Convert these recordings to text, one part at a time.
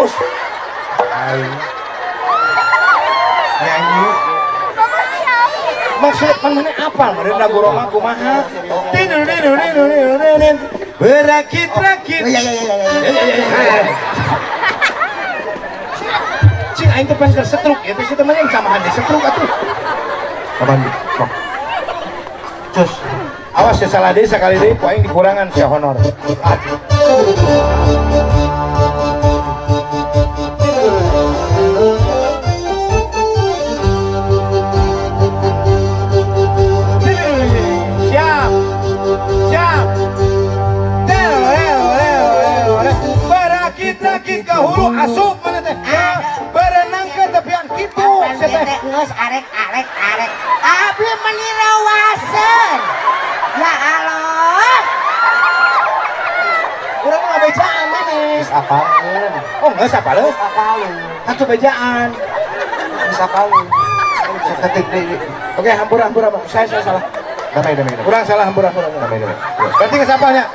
Terus. Aing nyanyi. Maksud mana apa? Meureun lagu Roma kumaha? Berakit-rakit. Iya. Cing aing teh pan keur setruk ieu teh si teman yang samahan di setruk atuh. Kapan sok. Cus. Awas ya salah deui sakali deui ku aing dikurangan sia honor. Siap. Siap. Berakit-rakit ke hulu asup mana teh? Berenang ke tepian kitu sia teh. Geus arek arek arek. Abdi meuni rawaseun. Ya Allah. Urang mah bejaan maneh. Geus apaleun. Oh, geus apaleun? Apaleun. Atuh bejaan. Geus apaleun. Saketik deui. Oke, hampura hampura Bang. Saya salah. Damai damai. Kurang salah hampura hampura. Damai damai. Berarti geus apalnya.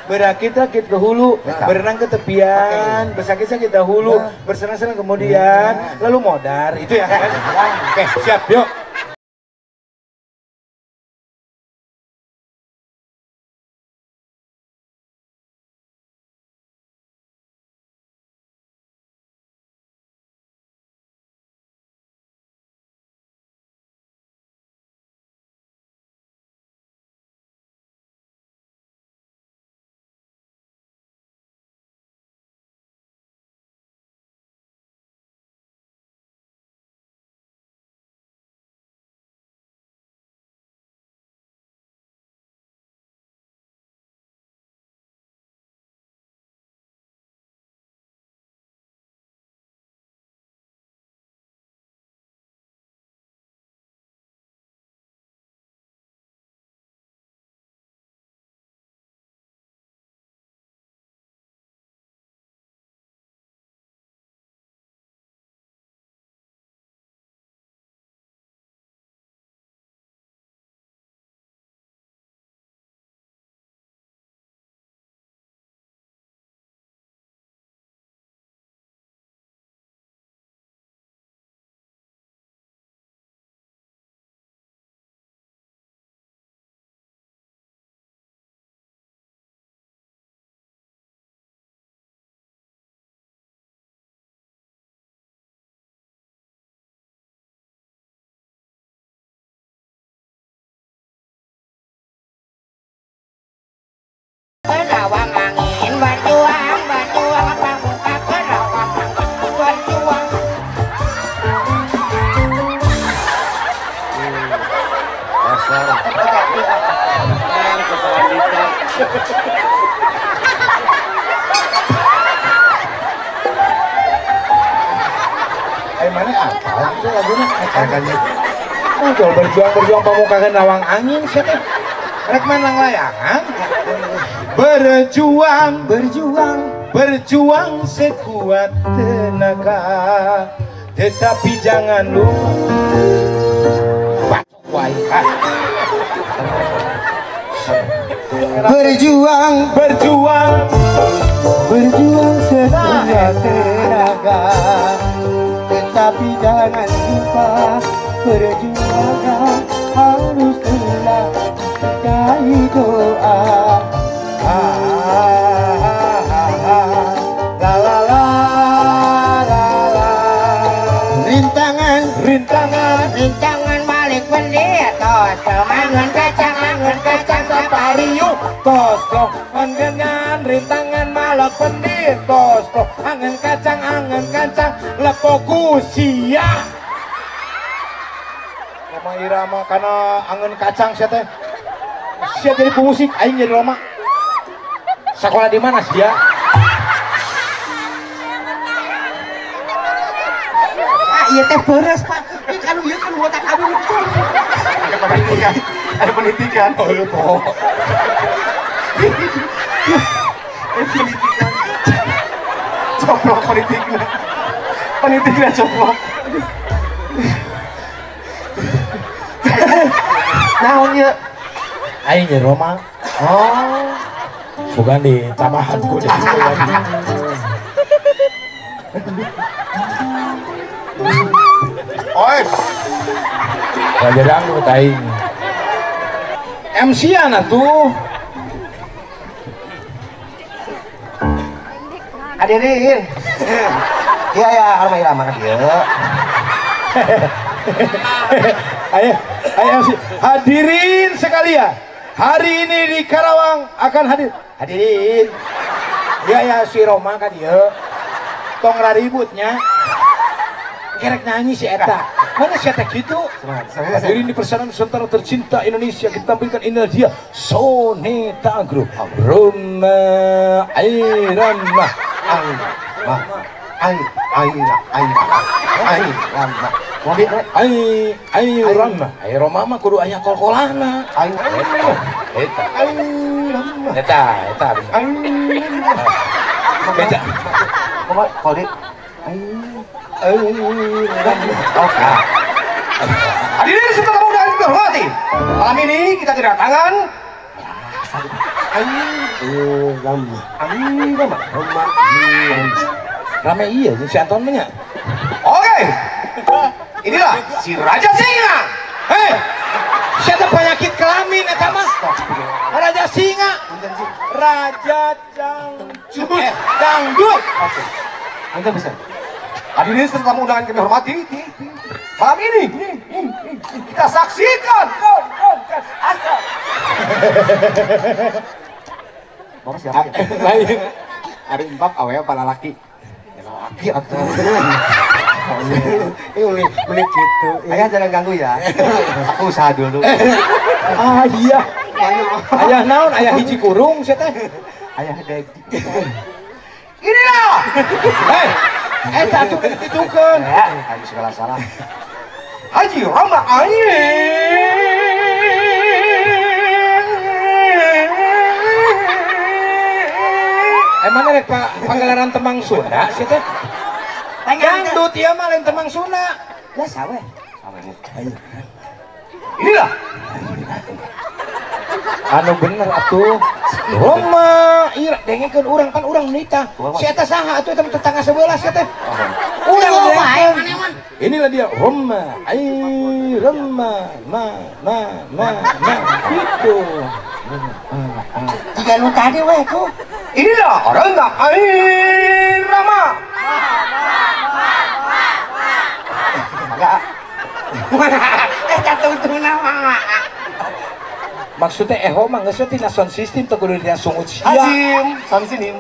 Berakit-rakit ke hulu, berenang ke tepian, bersakit-sakit dahulu, bersenang-senang kemudian, lalu modar. Itu ya. Oke, siap, yuk. Lawang angin berjuang berjuang pramuka ke lawang angin berjuang. Dasar. Mana apa itu lagunya? Kagaknya. Muncul berjuang berjuang pramuka ke lawang angin siapa? Rek main layangan. Berjuang, berjuang, berjuang sekuat tenaga, tetapi jangan lupa bacok wae. Berjuang, berjuang, berjuang sekuat tenaga, tetapi jangan lupa perjuangan harus tetap disertai doa. La la la la la. Rintangan, rintangan, rintangan balik pendeta, angan kacang, angan kacang sapariu, tos tos angan rintangan malak pendeta, tos angan kacang lepoku sia. Roma Irama karena angan kacang sia teh. Sia jadi pemusik, aing jadi Roma. Sekolah di mana sih ya? Ah, iya teh beres Pak. Ini kan ieu kan otak abdi. Ada penelitian. Ada penelitian. Oh, lu po. Penelitian. Coplok politiknya. Politiknya coplok. Naon ieu? Aing jadi Roma. Oh. Bukan di tambahan ku di. Ois. Raja dangdut aing. MC-an atuh. Hadirin. Iya ya, Rhoma Irama kan dia. Ayo, ayo MC. Hadirin sekalian. Hari ini di Karawang akan hadir. Hadirin. Ya ya si Rhoma kan dia. Tong raributnya. Kerek nyanyi si eta. Mana si eta gitu? Hadirin di Persaudaraan Nusantara tercinta Indonesia, kita tampilkan inilah dia Soneta Group. Rhoma Irama. Irama. Ai Rama. Ai Roma mah kudu aya kol-kolana. Ai eta. Eta, eta. Beda. Kumaha kode? Oke. Hadirin serta tamu undangan yang hormati. Malam ini kita kedatangan Roma. Rame iya si Anton mah nya. Oke. Inilah si Raja Singa. Hei, siapa penyakit kelamin eta mah? Raja Singa. Raja Dangdut. Dangdut. Oke. Anda bisa. Hadirin serta tamu undangan kami hormati. Malam ini kita saksikan asal. Bapak siapa? Lain. Hari empat awewe para laki. Laki atau ini unik gitu. Ayah jangan ganggu ya. Aku usaha dulu. Ah iya. Ayah naon? Ayah hiji kurung saya teh. Ayah degi. Inilah. Hei, tak tuh ditukeun. Haji segala salah. Haji Rhoma Ain. Emang rek pagelaran tembang Sunda sih teh? Dangdut ieu mah lain tembang Sunda. Lah sawe. Inilah. Anu bener atuh. Rhoma Ira dengekeun urang pan urang nita. Si eta saha atuh eta tetangga sebelah si teh. Urang dengekeun. Inilah dia Rhoma Irama ma ma ma ma gitu. Jika nu tadi weh tuh. Inilah Rhoma Irama. Enggak. Eta tungtungna mah. Maksudnya eho mah geus tina sound system teu kudu dina sungut sia. Azim, sound system.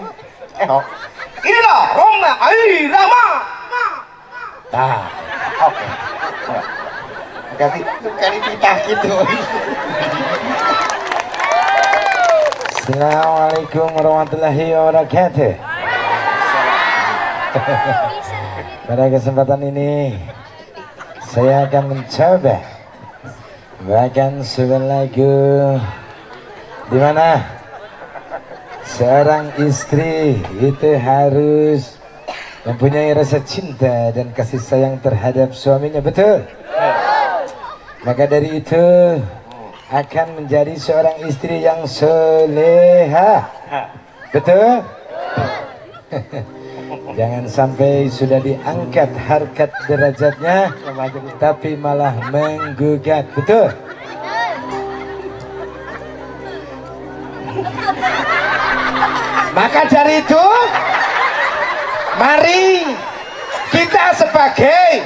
Eho. Inilah Rhoma Irama. Tah. Oke. Ganti kali titah gitu. Assalamualaikum warahmatullahi wabarakatuh. Pada kesempatan ini saya akan mencoba bahkan sebuah lagu di mana seorang istri itu harus mempunyai rasa cinta dan kasih sayang terhadap suaminya, betul? Maka dari itu akan menjadi seorang istri yang soleha, betul? Jangan sampai sudah diangkat harkat derajatnya tapi malah menggugat, betul? Maka dari itu mari kita sebagai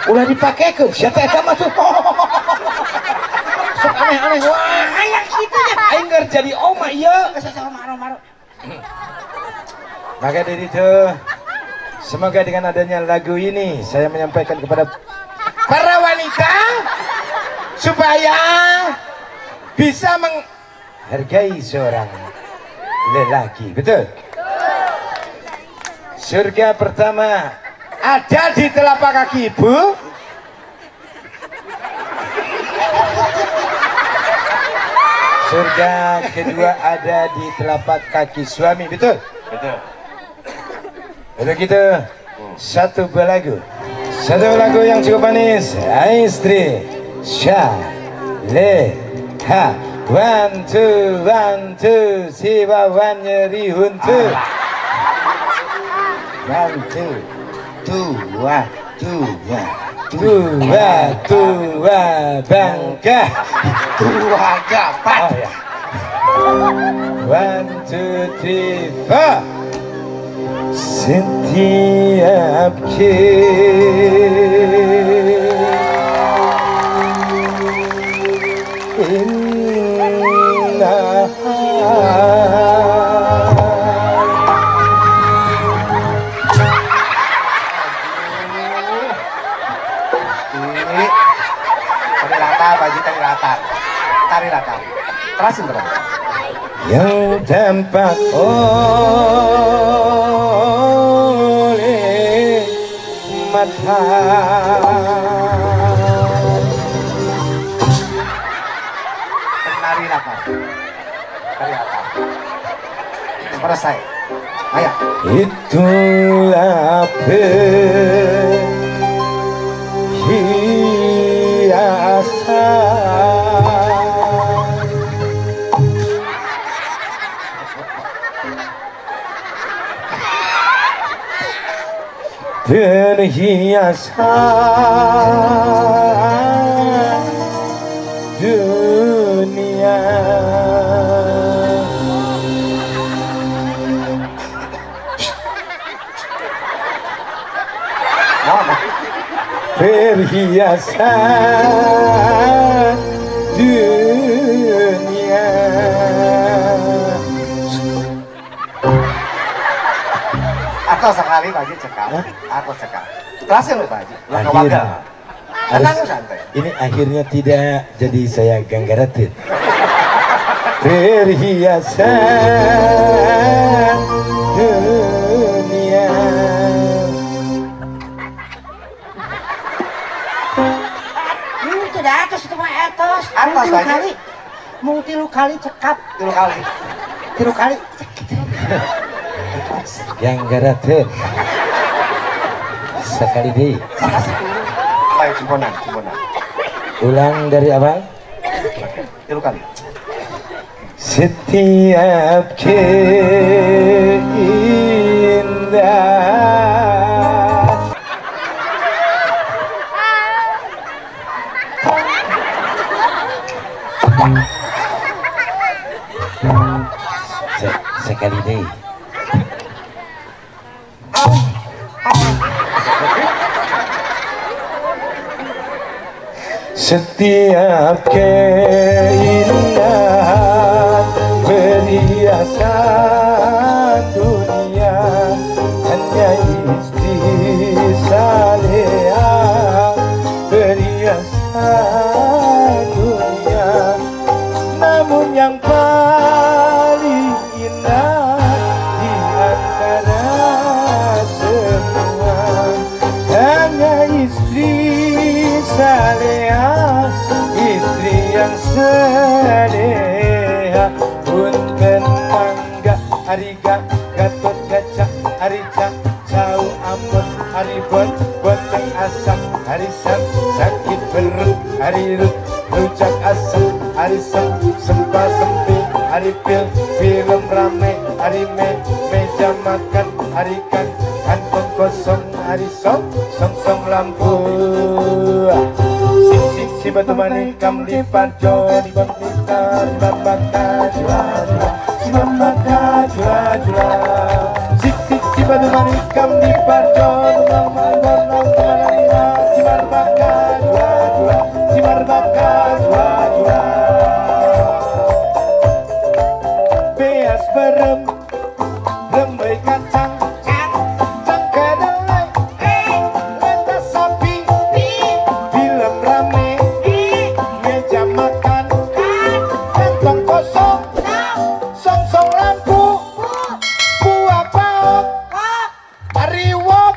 ulah dipakekeun sia teh eta mah tuh. Sok aneh-aneh wah hayang kitu nya aing keur jadi oma ieu. Maro-maro. Maka dari itu semoga dengan adanya lagu ini saya menyampaikan kepada para wanita supaya bisa menghargai seorang lelaki, betul? Surga pertama ada di telapak kaki ibu. Surga kedua ada di telapak kaki suami, betul? Betul. Untuk itu satu buah lagu, satu lagu yang cukup manis. Istri Sha Le Ha. 1 2 1 2 si wawan nyeri huntu. One, two, dua, dua, dua, dua, bangga, dua, gapat. Oh, ya. 1, 2, 3, 4. Setiap keindahan tari latar, Pak Haji, tari latar, tari latar, terasin terus yang tampak oleh mata. Tari latar, tari latar, selesai. Ayo. Itulah perhiasan perhiasan dunia. Perhiasan dunia. Atau sekali Pak Haji cekap, atau cekap. Terakhir loh Pak Haji. Akhirnya, ini akhirnya tidak jadi saya ganggaratin. Perhiasan dunia. Tidak atas itu mah atas. Atas aja. Mung tilu kali cekap. Tilu kali. Tilu kali. Ganggaratin. Sekali deh. Baik, cumponan, cumponan. Ulang dari awal. Tilu kali. Setiap keindahan. Sekali deh. Setiap keindahan perhiasan dunia hanya istri saleha perhiasan dunia. Namun yang paling indah di antara semua hanya istri saleha, istri yang saleha. Punten mangga ariga gatot kaca arica cau ambon aribon bonteng asam harisam sakit perut harirut rujak asam harisam sempa sempi haripil film rame harime meja makan harikan kantong kosong harisong song song lampu si si si batu manikam di parjo di bangkita di bangkita jula jula si bangkita jula jula si si si batu manikam di parjo di bangkita si bangkita jula jula si bangkita jula jula beas berem rembei kacang Ariwok,